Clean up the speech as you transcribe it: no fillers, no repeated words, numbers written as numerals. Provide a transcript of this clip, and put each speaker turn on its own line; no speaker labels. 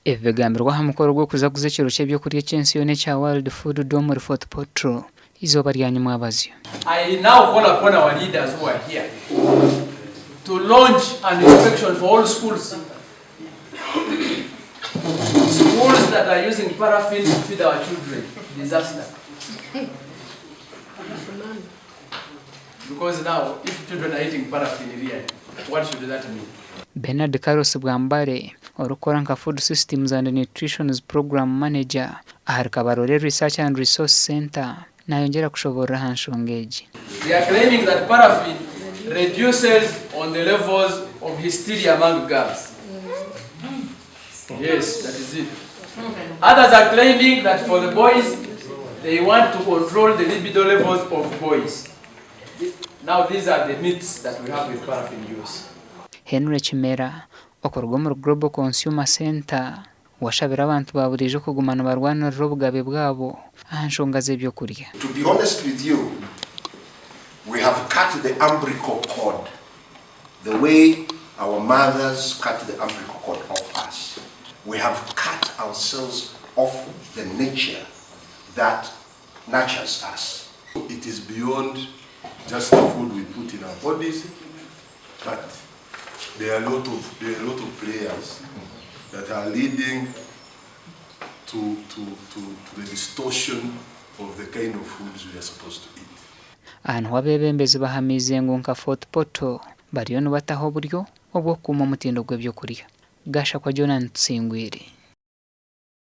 Ebi bigambirwe aha mukoro gw'okuzaguza ekiro ky'ebyokurya eky'ensi yoona ekya World Food Day omuri Fort Portal eizooba rya nyimwabazyo.
I now call upon our leaders who are here to launch an inspection for all schools. Schools that are using paraffin to feed our children. Disaster. Because now, if children are eating paraffin really, what should that mean?
Bernard Carlos Bwambale, orikukora nka Food Systems and Nutritions Program Manager ahari Kabarole Research and Resource Centre nayongyera kushoboorora aha nshonga egi.
They are claiming that paraffin reduces on the levels of hysteria among girls. Yes, that is it. Others are claiming that for the boys, they want to control the libido levels of boys. Now these are the myths that we have with paraffin use.
Henry Kimera, okuruga omuri Global Consumer Centre, washabire abantu ba buriijo kuguma nibarwanirira obugabe bwabo aha nshonga z'ebyokurya.
To be honest with you, we have cut the umbilical cord the way our mothers cut the umbilical cord off us. We have cut ourselves off the nature that nurtures us.
It is beyond just the food we put in our bodies, but there are a lot of, there are a lot of players that are leading to, to, to, to the distortion of the kind of foods we are supposed to eat.
Aha niho abeebembezi bahamiize ngu nka Fort Portal bariyo nibataho oburyo obw'okukuuma omutindo gw'ebyokurya. Gashakwa Jonah Tusingwire.